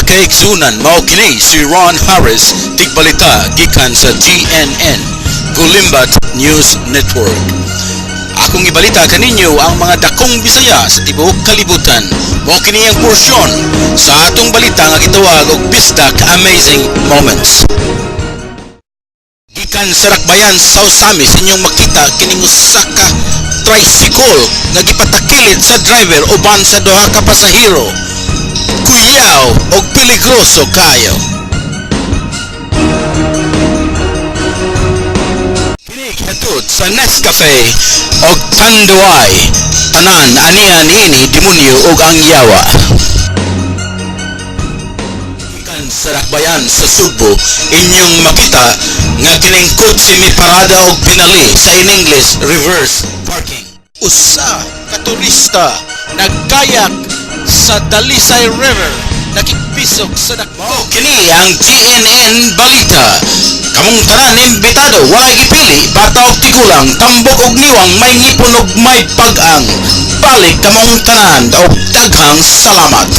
Kaigsunan, mao kini si Ron Harris, tigbalita gikan sa GNN, Gulimbat News Network. Akong ibalita kaninyo ang mga dakong Bisaya sa tibuok kalibutan. Mao kini ang porsyon sa atong balita nga gitawag og Bisdak Amazing Moments. Gikan sa Rakbayan sa Ozamiz, inyong makita kining usa ka tricycle nga gipatakilid sa driver uban sa duha ka pasahero. Kuyaw og peligroso kayo. Kini gihatod sa Nescafe og Tanduay. Tanan anian niini, demonyo ug ang yawa. Gikan sa Dakbayan sa Sugbo, inyong makita nga kining kotse miparada og binali, sa in English, reverse parking. Usa ka turista nagkayak sa Dalisay River, nakigpisok sa dakbo. Kini ang GNN Balita. Kamong tanan imbitado, walay gipili, bata og tigulang, tambok og niwang, may ngipon og may pag-ang. Balik kamong tanan og daghang salamat.